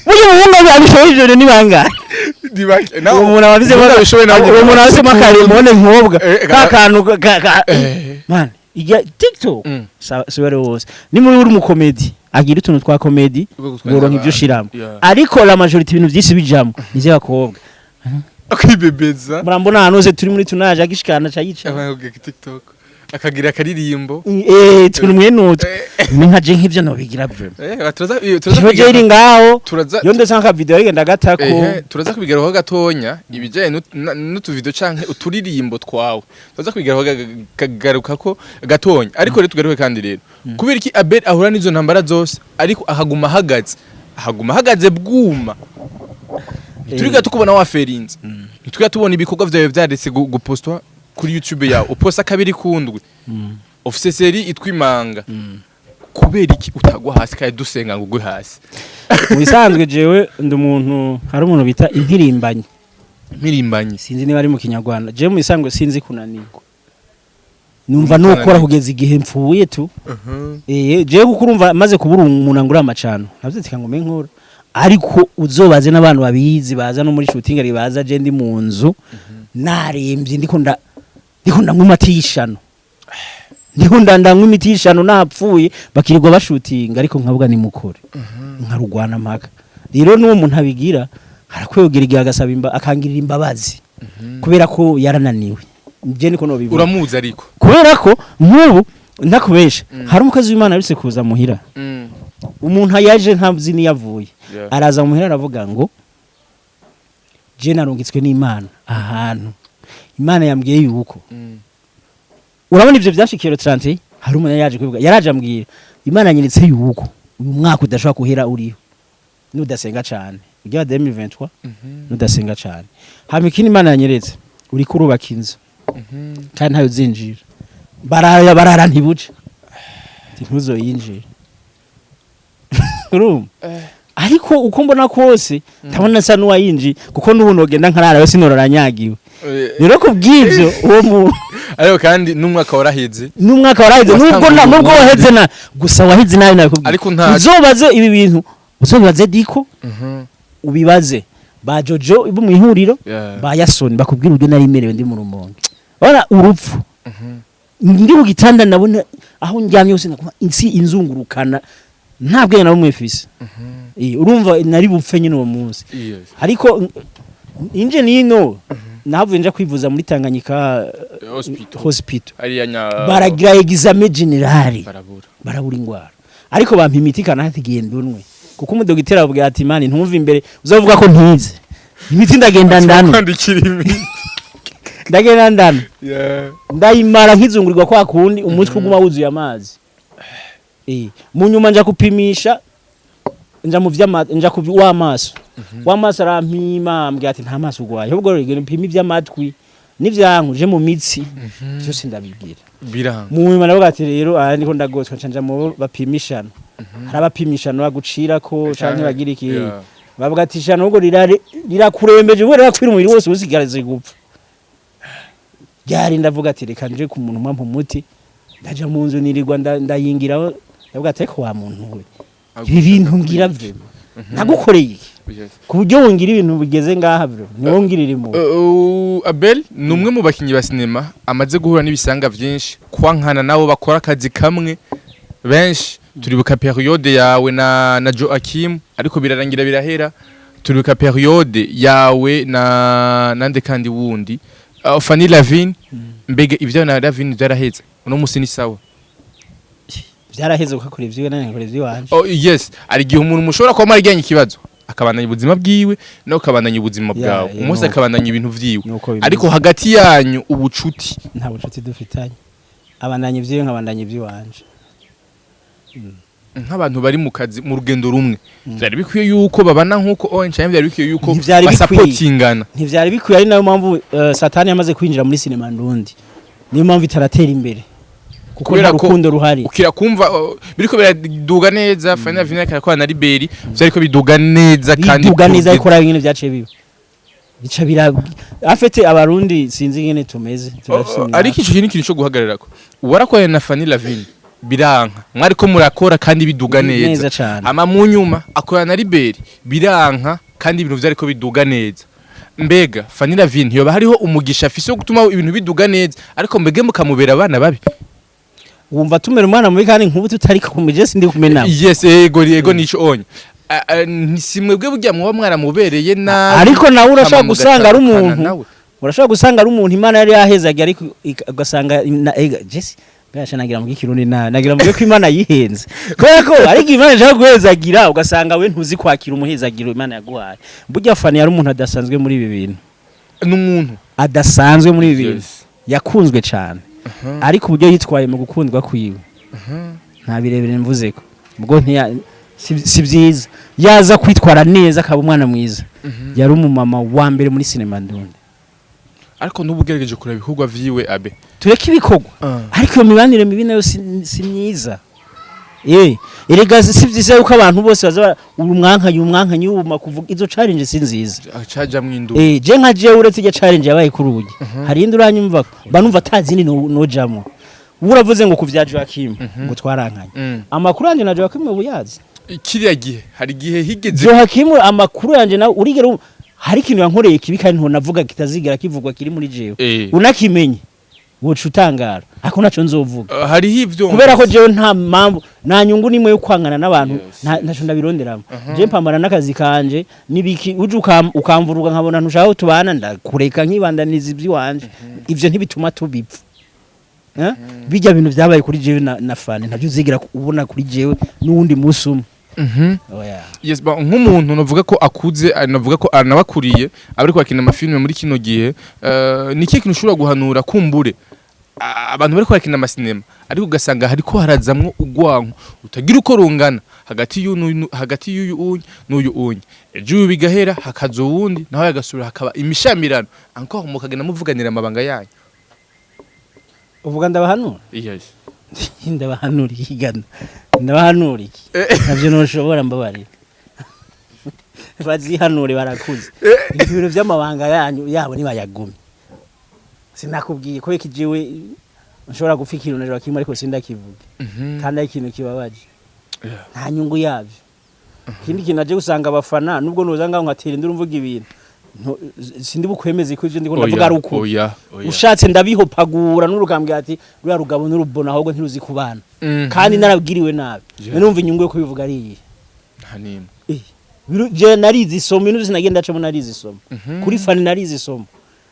burya umuhungu abishoboye ivyo ni bangahe? Uwo muntu aba afisemo, uwo muntu aba afisemo akaremone nkobwa, ka kantu man ijya TikTok. Si wari wose ni muri uri umukomedi agira utuntu twa comedy, woronka ivyo ushiramo, ariko la majorité ibintu vyinshi bijamo ni ivy'abakobwa. Kwibebeza. Murambona ahantu hose turi muri tunaje agishikana ca yica. Abavuga TikTok. Akagira akaririmbo. Turi mwe nutwe ni nka je nk'ivyo nobigira vraiment. Turaza turaza Kiba je iri ngaho turaza yo ndetse nka video igenda gatako. Turaza kubigeraho gatonya ibijanye n'utuvideo canke uturirimbo twawe, turaza kubigeraho kagaruka ko gatonya. Ariko rero tugaruke kandi rero, kubera iki Abel ahura n'izo ntambara zose ariko ahaguma ahagaze bwuma? Ntituriga tukubona waferinze, ntituriga tubona ibikorwa vyawe vyaretse gupostwa kuri YouTube yawe, uposta kabiri kundwi, ufise série itwa Imanga. Kubera iki utagwa hasi kandi dusenga ngo ugwe hasi? Mu bisanzwe jewe ndi umuntu, hari umuntu bita impirimbanyi. Mpirimbanyi. Sinzi niba ari mu Kinyarwanda. Jewe mu bisanzwe sinzi kunanirwa, numva nokora kugeza igihe mpfuye tu. Jewe kuko urumva maze kubura umuntu angura amacano, navyo ngo nkora, ariko uzobaze n'abantu babizi baza no muri shooting ari baza, je ndi mu nzu narembye, ndiko ndanywa imiti y'ishano, ndiko ndanywa imiti y'ishano napfuye, bakirirwa bashutinga, ariko nkavuga ni mukore, nkarugwana mpaka. Rero n'uwo muntu abigira harakwegera igihe agasaba akangirira imbabazi kubera ko yarananiwe. Je niko nobivuga. Uramuzi ariko? Kubera ko nk'ubu ntakubesha, hari umukozi w'Imana aherutse kuza muhira, umuntu yaje ntazi niyavuye. Araza muhira aravuga ngo je narungitswe n'Imana ahantu, Imana yambwiye yuko urabona ivyo vyashikiye 30, hari umuntu yaje kubivuga, yaraje ambwira Imana nyeretse yuko uyu mwaka udashobora kuhera uriho nudasenga cane, ujya 2023 nudasenga cane. Hama ikindi Imana yanyeretse, uriko urubaka inzu kandi ntayo uzinjira, barara barara ntibuce, ati ntuzoyinjira. Urumva, ariko uko mbona kose ndabona nsa n'uwayinjiye, kuko n'ubu nogenda nkarara yo sinorora nyagiwe. Rero kubw'ivyo uwo muntu Ariko kandi n'umwaka waraheze. N'umwaka waraheze nubwo na Watanguye nubwo ubundi. waheze na gusa waheze nabi nabikubwiye. Ariko nta Uzobaze ibi bintu, uzobibaze Diko, ubibaze ba Jojo bo mu ihuriro, ba Yasoni, bakubwira uburyo nari merewe ndi mu Rumonge. Urabona urupfu, ndi ku gitanda nabona aho ndyamye hose nakuma insi inzungurukana, nta bwenge na bumwe mfise. Urumva nari bupfe nyine uwo munsi. Ariko inje nino nahavuye nja kwivuza muri Tanganyika Hospital. Hospital. Ariya nya Baragira examen général, barabura. Barabura ingwara, ariko bampa imiti kanahatigiye ndunwe, kuko umudogiteri avuga ati mani ntumve imbere uzavuga ko ntize imiti, ndagenda ndano. Kwandikira imiti. Ndagenda ndano, ndayimara nkizungurirwa kwa kundi, umutwe uguma wuzuye amazi. Mu nyuma nja kupimisha, nja mu vyama, nja ku w'amaso, w'amaso arampima, ambwira ati nta maso urwaye, ahubwo rero genda upime ivy'amatwi n'ivyanku, je mu mitsi byose ndabibwira. Biranga. Mu nyuma navuga ati rero aha niko ndagoswa, nca nja mu bapimishano, hari abapimishano bagucira ko canke bagira iki, bavuga ati ishano ubwo rirakurembeje, ubwo rirakwira umubiri wose usigaraze gupfa ryari. Ndavuga ati reka nje ku muntu mwampa umuti, ndaja mu nzu nirirwa ndayingiraho, ndavuga ati ariko wa muntu we, ibi bintu ngira vraiment nagukoreye iki ku buryo wongira ibintu bigeze ngaha? Vraiment niwo ngirira impuhwe. Abel ni umwe mu bakinyi ba sinema amaze guhura n'ibisanga vyinshi, kwankana nabo bakora akazi kamwe benshi. Turibuka période yawe na Joachim, ariko birarangira birahera. Turibuka période yawe na nande kandi wundi, Fanny Lavine. Mbega ivyo na Lavine byaraheze, uno musi ni sawa? Vyaraheze kuko akora ivyiwe nanje nkakora ivy'iwanje. Oh yes, ari igihe umuntu mushobora kuba mwariganye ikibazo akabandanya ubuzima bwiwe nawe ukabandanya ubuzima bwawe, umunsi akabandanya ibintu vyiwe, Nuko bimeze. ariko hagati yanyu ubucuti? Nta bucuti dufitanye, abandanya ivyiwe nkabandanya ivy'iwanje. Nk'abantu bari mu kazi mu rugendo rumwe, byari bikwiye yuko babana nk'uko ONG cyangwa byari bikwiye yuko Ntivyari bikwiye. basapotingana? Ntivyari bikwiye, ari nayo mpamvu Satani yamaze kwinjira muri sinema ndundi, niyo mpamvu itaratera imbere, kuko Kubera nta ko rukundo ruhari. Ukira kumva biriko biraduga neza, Fanny Lavine akarakora na Liberi, vyariko biduga neza kandi Biduga neza, ariko raba ingene vyaciye biba, bica bira afete Abarundi sinzi ingene tumeze, turafise imyaka. Ariko ico kintu, ikintu cyo guhagararako, warakoranye na Fanny Lavine biranka, mwariko murakora kandi biduga neza. Neza cane. Ama mu nyuma akorana na Liberi biranka, kandi ibintu vyariko biduga neza. Mbega Fanny Lavine yoba hariho umugisha afise wo gutuma ibintu biduga neza, ariko mbege mukamubera abana babi? Wumva tumera umwana mubi, kandi nk'ubu tutari kumuje sindi kumena. Yes, ego, nico onye. Si mwebwe burya muba mwaramubereye nabi? Ariko nawe urashobora hama gusanga ari mugatandukana umuntu nawe. Urashobora gusanga ari umuntu Imana yari yahezagiye, ariko ugasanga ega, Jesse Gasha, nagira mu kirundi na nagira mu ko Imana yihenze, kubera ko ariko Imana ishaka guhezagira, ugasanga we ntuzi kwakira umuhezagiro Imana yaguhaye. Burya Fani yari umuntu adasanzwe muri ibi bintu. N'umuntu Adasanzwe muri ibi bintu. Yakunzwe cyane, ariko uburyo yitwaye mu gukundwa kwiwe, nta birebire mvuze ko ubwo si byiza. Yaza kwitwara neza akaba umwana mwiza, yari umumama wa mbere muri sinema ndundi. Ariko n'ubu ugerageje kureba ibikorwa vyiwe, abe Tureke ibikorwa, ariko iyo mibanire mibi nayo si myiza. Erega si byiza yuko abantu bose baza umwankanyi umwankanyi wuma kuvuga izo challenge si nziza. Acajamwo induru. Je nka jewe, uretse irya challenge yabaye kuri urugi, hari indi uranyumva mba numva atazindi nojamwo. Ubu uravuze ngo ku vya Joachim ngo twarankanye. Amakuru yanjye na Joachim ubu yazi. Kiriya gihe hari igihe higeze Joachim, amakuru yanjye nawe urigera hari ikintu yankoreye kibi kandi ntonavuga, kitazigera kivugwa, kiri muri jewe. Unakimenye woca utangara, ariko ntaco nzovuga. Hariho ivyo Kubera ko jewe nta mpamvu, nta nyungu nimwe yo kwangana n'abantu. Ntaco ndabironderamo. Je mpambana n'akazi kanje nibiki. Uje ukamvuruga nkabona ntushaka ko tubana, ndakureka nkibandaniza iby'iwanje. Ivyo ntibituma tubipfa. Eh? Bijya bintu byabaye kuri jewe na Fani, ntabyo uzigira ubona kuri jewe n'uwundi munsi umwe. Oya. Yes, ba nk'umuntu navuga ko akuze, navuga ko anabakuriye abari kwakina amafilme muri kino gihe, ni ikihe kintu ushobora guhanura kumbure abantu bari kwakina amasinema, ariko ugasanga hariko harazamwo urwanko utagira uko rungana hagati y'uyu hagati y'uyu unye n'uyu unye, ejo uyu bigahera hakaza uwundi nawe agasubira, hakaba imishamirano encore, mukagenda muvuganira amabanga yanyu? Uvuga ndabahanura? Yes. Ndabahanura iki gana? Ndabahanura iki? Ntabyo ntushobora, mbabarira, bazihanure, barakuze. Ibintu by'amabanga yanyu yabo nibayagumye. Sinakubwiye ko ikijewe nshobora gupfa ikintu na Joachim, ariko sindakivuge, kandi ari ikintu kibabaje. Nta nyungu yabyo. Ikindi kintu naje gusanga abafana, nubwo noza ngaho nkatera induru mvuga ibintu, sindi bukwemeze ko ivyo ndiko ndavuga ari ukuri. Oya, oya. Ushatse ndabihopagura n'urugambwe ati ruriya rugabo n'urubona ahubwo ntiruzi kubana, kandi narabwiriwe nabi. Numva inyungu yo kubivuga ari iyi? Nta nimwe. Je narize isomo, ibintu sinagenda acamo, narize isomo. Kuri Fani narize isomo.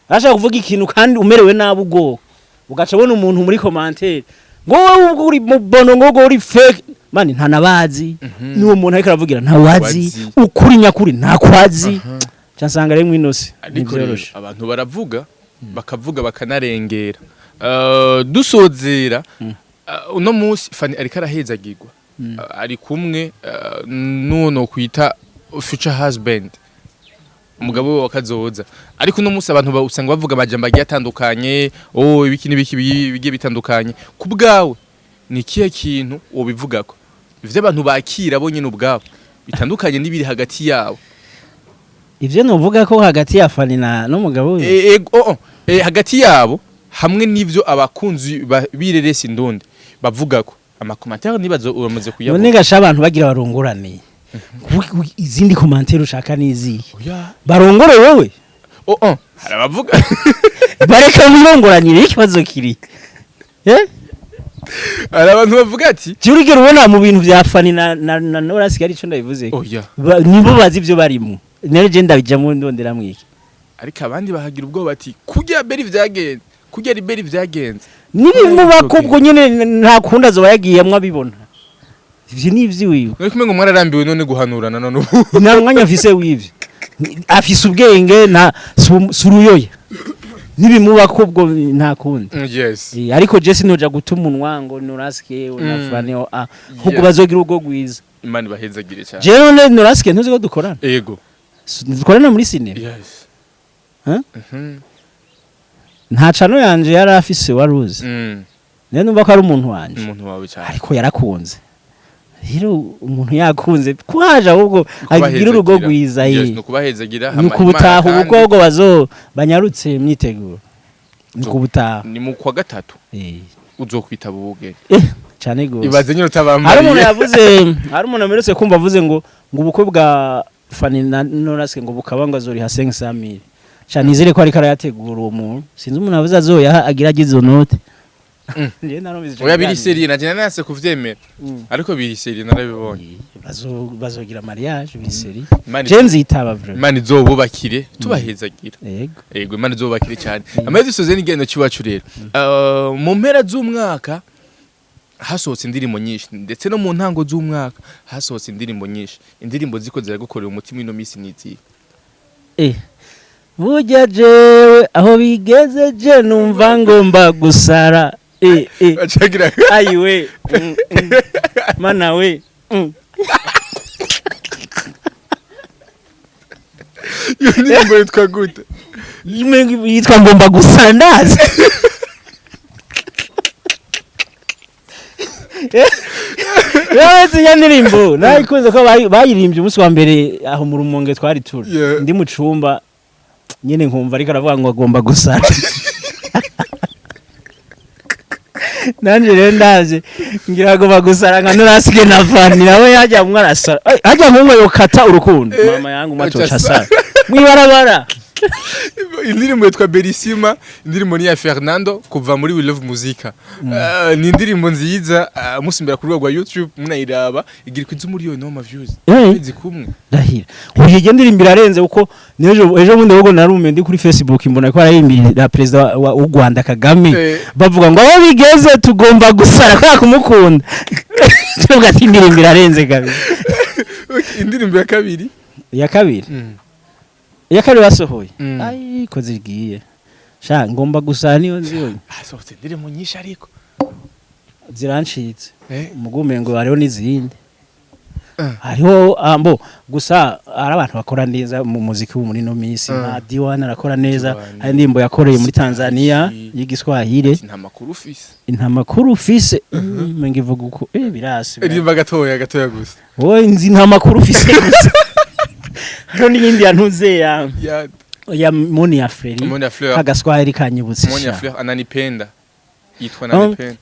Arashaka kuvuga ikintu kandi umerewe nabi, ubwo ugaca abona umuntu muri commentaire ngo wowe ubwo uri mu bono, ngo uri fake man, nta nabazi n'uwo muntu ariko aravugira ntawazi. Wazi. Ukuri nyakuri ntakwazi. Cansanga rero mwinose Ariko rero ntibyoroshe. abantu baravuga, bakavuga bakanarengera. Dusozera, uno munsi Fani ariko arahezagirwa. Ari kumwe n'uwo nokwita future husband, umugabo we wakazoza, ariko uno munsi abantu usanga bavuga amajambo agiye atandukanye, oh, ibiki n'ibiki bigiye bitandukanye. Ku bwawe ni ikihe kintu wobivugako, ivyo abantu bakira bo nyene ubwabo bitandukanye n'ibiri hagati yabo? Ivyo novuga ko hagati ya Fani na n'umugabo we? Oh, oh. Hagati yabo hamwe n'ivyo abakunzi b'ireresi ndundi bavugako, ama commentaires nibazo uramaze None kuyabona. gasha abantu bagira barongorane, izindi commentaires ushaka nizihe? Oya. Barongore wewe? Oh, oh. Hari abavuga. Bareka birongoranire, ikibazo kiri eh? Hari abantu bavuga ati Jya urigera ubona mu bintu vya Fani na Norasi ari ico ndabivuze? Oya. Nibo bazi ivyo barimo, nero je ndabijamwo ndondera mwiki? Ariko abandi bahagira ubwoba ati kurya beri vyagenze, kurya riberi vyagenze. Nibimubako ubwo nyene nta kundi azoba yagiyemwo abibona, ivyo ni ivy'iwiwe. None kumengo mwararambiwe none guhanurana none ubu? Nta mwanya mfise w'ivyo. Afise ubwenge, nta suruyoya, nibimubako ubwo nta kundi. Ariko je sinoja guta umunwa ngo Norasike na Fani, ahubwo bazogira ubwo gwiza. Imana ibahezagire cyane. Je none Norasike ntuzi ko dukorana? Ego. Dukorana muri sinema. Huh? Mhm. Nta cano yanje yari afise waruzi. Rero numva ko ari umuntu wanje. Umuntu wawe cyane. Ariko yarakunze rero, umuntu yakunze kwaje ahubwo agira urugo rwiza. Yes, Ye ni ukubahezagira. Ni Hama ukubutaha Imana ubukwe kandi ahubwo bazo banyarutse imyiteguro ni ukubutaha. Ni mu kwa gatatu. Uzokwitaba ubugeni? Cyane gose. Ibaze nyine Hari umuntu utabambariye. yavuze, hari umuntu amerutse kumva avuze ngo ubukwe bwa Fani na Noraske ngo bukaba ngo azoriha 500,000. Cyane nizere ko ariko arayategura uwo muntu. Sinzi umuntu avuze azoyaha agira agize izo note. Njye narumvise ico Oya, biri kiganiro. sérieux, naje nanase kuvyemera, ariko biri sérieux, narabibonye. Bazogira mariage biri sérieux. Imana Je nzitaba vraiment. Imana izobubakire, tubahezagira. Yego. Yego, Imana izobubakire cyane. Amaze dusoze n'igendo cy'iwacu rero. Mu mpera z'umwaka hasohotse indirimbo nyinshi, ndetse no mu ntango z'umwaka hasohotse indirimbo nyinshi. Indirimbo ziko ziragukorera umutima ino minsi nizihe? Burya jewe aho bigeze je numva ngomba gusara. Bacagira. Ayiwe. Mana we. Iyo ndirimbo yitwa gute? Yitwa ngomba gusara, ndazi. Yewe, ya ndirimbo nayikunze ko bayirimbye umunsi wa mbere aho mu Rumonge twari turi. Ndi mu cumba nyine nkumva ariko aravuga ngo agomba gusara. Nanje rero ndaje ngira agomba gusara nka nurasige na Fani nawe yajya mwe arasara. Ay, hajya nkumwe yokata urukundo mama yangu matoca asara mwibarabara. Indirimbo yitwa Berisima, indirimbo ni ya Fernando kuva muri We Love Muzika. Ni indirimbo nziza, musimbira ku rubuga rwa YouTube munayiraba, igira kwiza umuriyoni w'ama views. Kwezi kumwe. Ndahira uyu iyo ndirimbo irarenze, kuko n'ejo ejo bundi ahubwo narumiwe ndi kuri Facebook mbona ko ararimbira perezida w'u Rwanda Kagame. Bavuga ngo aho bigeze tugomba gusara kubera kumukunda. Tuvuga ati indirimbo irarenze kabiri. Okay, indirimbo ya kabiri. Iya kabiri. Iya kabiri basohoye. Ai, ko zigiye sha, ngomba gusara niyo nzibonye. Hasohotse indirimbo nyinshi ariko. Zirancitse. Umugume ngo hariho n'izindi. Hariho mbo gusa hari abantu bakora neza mu muziki wo muri no minsi, nka D1 arakora neza. D1. Hari indirimbo yakoreye muri Tanzania y'igiswahili. Ati, nta makuru ufise. Nta makuru ufise, ngivuga uko birasi. Indirimbo gatoya gatoya gusa. Wowe nzi nta makuru ufise gusa. Hariho n'iyindi yantuze ya Ya ya Moni ya Freri. Monia Fleur. Kagaswahili kanyibutse. Monia Sha. Fleur ananipenda. Yitwa Ananipenda.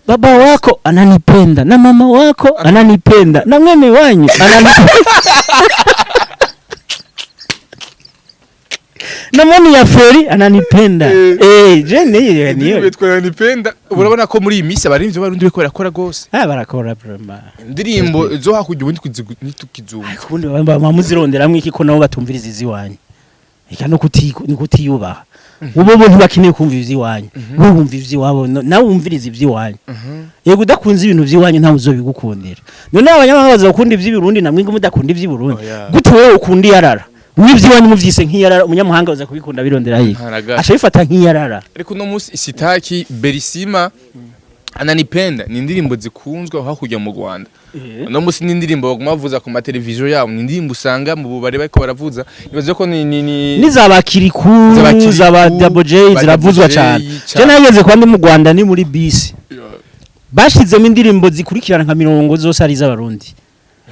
Baba wako ananipenda na mama wako ananipenda na mwene wanyu ananipenda na Moni ya Freri ananipenda. Je niyo Indirimbo niyo. yitwa Ananipenda. Urabona ko muri iyi minsi abaririmbyi b'Abarundi bariko barakora gose. Ah, barakora vraiment. Indirimbo zo hakurya ubundi ntitukizumva. Ariko ubundi baba muzironderamwo iki ko nabo batumviriza iziwanyu? Eka no kutiyubaha. Ubo bo ntibakeneye kumva ivy'iwanyu, bo bumva ivy'iwabo, nawe wumviriza ivy'iwanyu. Yego, udakunze ibintu vy'iwanyu ntawe uzobigukundira. None abanyamahanga baza gukunda ivy'ibirundi namwe ngo mudakunda ivy'iburundi? Oya. Gute wewe ukunda iyarara? Mw'ivy'iwanyu muvyise nk'iyarara, umunyamahanga baza kubikunda birondera yihe? Nta na gato. Aca bifata nk'iyarara. Ariko uno munsi Isitaki, Berisima, Ananipenda ni indirimbo zikunzwe aho hakurya mu Rwanda. Uno munsi ni indirimbo baguma bavuza ku mateleviziyo yabo, ni indirimbo usanga mu bubare bariko baravuza. Nibaze ko ni N'izaba Kiriku, Zaba Kiriku, zaba Double J ba ziravuzwa Double J cane. cane. Je nageze kwa ndi mu Rwanda ni muri bisi, bashizemo indirimbo zikurikirana nka mirongo zose ari iz'Abarundi.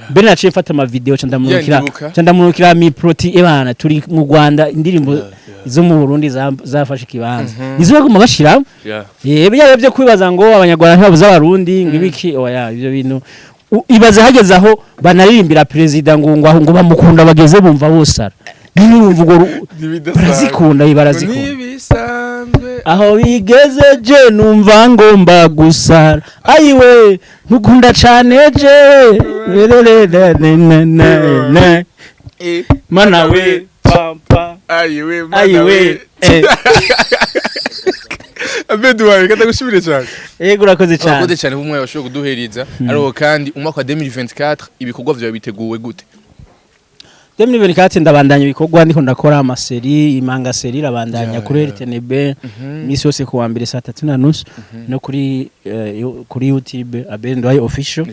Mbere naciye mfata ama video ca ndamurukira. Ndibuka. Ca ndamurukira mi proti ebana turi mu Rwanda, indirimbo zo mu Burundi zafashe ikibanza, nizo baguma bashiramo. Yebe byo kwibaza ngo Abanyarwanda ntibabuze Abarundi ngo ibiki, oya, ivyo bintu ibaze hageze aho banaririmbira perezida ngo aho ngo bamukunda bageze bumva bosara nyine bumva urwo barazikunda, barazikunda. Ntibisanzwe. Aho bigeze je numva ngomba gusara, ayiwe ntukunda cane je ne. Mana we pampa. Ayiwe mana. Ayiwe. Abedu wawe katagushimire cyane. Yego, urakoze cyane. Urakoze cyane bumwe washoboye kuduhereza. Ariko kandi umwaka wa 2024 ibikorwa vyawe biteguwe gute? 2024 ndabandanya ibikorwa, ndiko ndakora ama séries, imanga série irabandanya kuri RTNB misi yose kuwa mbere saa 3:30, no kuri YouTube Abel Nduwayo Official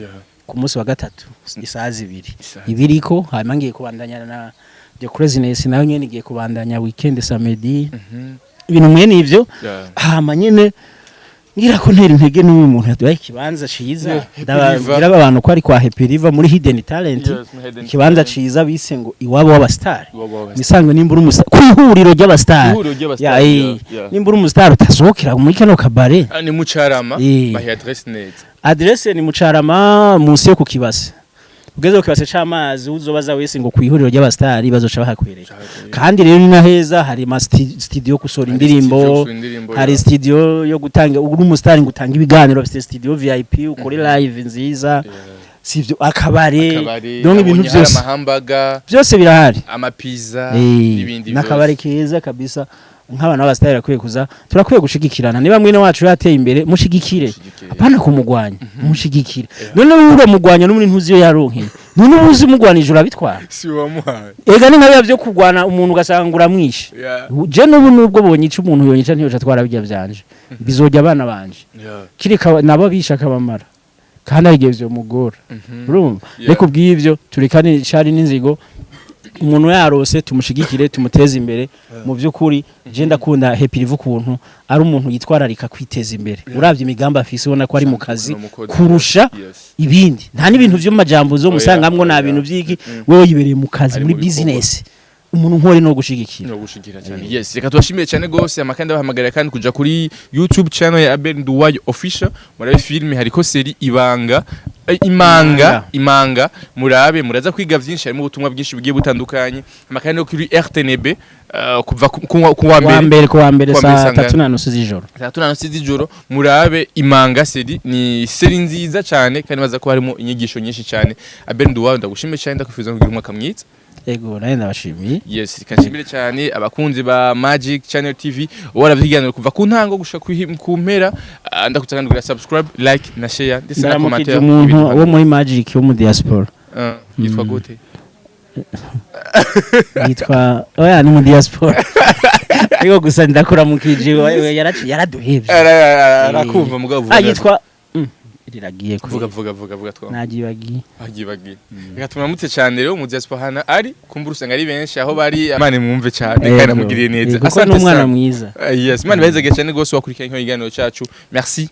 ku munsi wa gatatu isaha 2. Isaha Ibiriko hanyuma ngiye kubandanya na The Craziness, nayo nyene igiye kubandanya weekend samedi, ibintu mwene ivyo. Hama nyene ngira ko ntera intege n'uyu muntu yaduhaye ikibanza ciza. Yeah, Happy Ndababwira River. abantu ko ari kwa Happy River muri Hidden Talent. Yes, muri Hidden Ikibanza Talent. ciza bise ngo iwabo w'abastar. Iwabo w'abastar. Misanzwe nimba uri umustar ku ihuriro ry'abastar. Ihuriro ry'abastar, Ya, nimba uri umustar utasohokera muri kano kabare. Ah, ni Mucarama. Bahe adresse neza. Adresse ni Mucarama munsi yo ku Kibase. Ugeze ku kibase c'amazi, uzobaza wese ngo kwihuriro ry'abastari, bazoca bahakwereka. Kandi rero ni na heza, hari ma studio gusohora indirimbo, hari studio yo gutanga, uri umusitari ngo utange ibiganiro, bafite studio VIP, ukore live nziza, sivyo? Akabare, donc ibintu byose amahambaga, byose birahari. Amapiza n'ibindi. N'akabare keza kabisa. Nk'abantu b'abasitari bakwiye kuza, turakwiye gushigikirana. Niba mwene wacu yateye imbere, mushigikire. Mushigikire. Apana kumugwanya, mushigikire. None wowe uramugwanya n'ubundi ntuzi iyo yaronkeye. None uba uzi umugwanije urabitwara? Si wamuhaye. Ega ni nka biba byo kurwana, umuntu ugasanga uramwishe. Je n'ubu nubwo bonyica, umuntu yonyica ntiyoca atwara bijya vyanje, bizojya abana banje. Kireka nabo bisha akabamara, kandi hari igihe vyomugora, urumva? Reka ubw'ivyo turekane cari n'inzigo. Umuntu yarose, tumushigikire, tumuteze imbere. Mu by'ukuri je ndakunda Happy Live, ukuntu ari umuntu yitwararika kwiteza imbere. Uravye imigambi afise, ubona ko ari mu kazi Ni umukozi. kurusha ibindi. Nta n'ibintu vyo mu majambo zo Oya, musangamwo, nta oya. bintu vy'iki. Wewe yibereye mu kazi, Ari muri mu bikorwa. business. Umuntu nkore no gushigikira. No gushigikira cyane. Yes, reka tubashimire cyane gose. Amakandi abahamagarira kandi kuja kuri YouTube channel ya Abel Nduwayo Official, murabe film, hariko série Ibanga, Imanga. Imanga, murabe, muraza kwiga vyinshi, harimo ubutumwa bwinshi bugiye butandukanye. Amakandi no kuri RTNB kuva ku wa wa mbere. Mbere, ku wa mbere. Ku wa mbere. Saa Sangana. 3:30 z'ijoro. 3:30 z'ijoro, murabe Imanga série. Ni série nziza cyane kandi baza ko harimo inyigisho nyinshi cyane. Abel Nduwayo, ndagushimiye cyane, ndakwifuza kugira umwaka mwiza. Ego, nawe ndabashimiye. Yes, reka nshimire cyane abakunzi ba Magic Channel TV waravyiganiro kuva ku ntango gushika ku mpera. Ndakutsa kandi kugira subscribe, like na share ndetse na Ndaramukije commentaire. umuntu wo muri Magic wo mu diaspora. Yitwa gute? Yitwa, oya, ni mu diaspora, ariko gusa ndakuramukije wewe, yaraduhevye. Arakumva mugabo. Ah, yitwa riragiye vuga. kure. Vuga, vuga, vuga twa. Nagibagiye. Agibagiye. Reka tumramutse cyane rero mu diaspora hana ari kumbura, usanga ari benshi aho bari. Imana mwumve cyane kandi amugiriye neza. Kuko ni Asante umwana sana. mwiza. Yes, Imana ibahezage cyane rwose. Wakurikiranye ikiganiro cyacu, merci.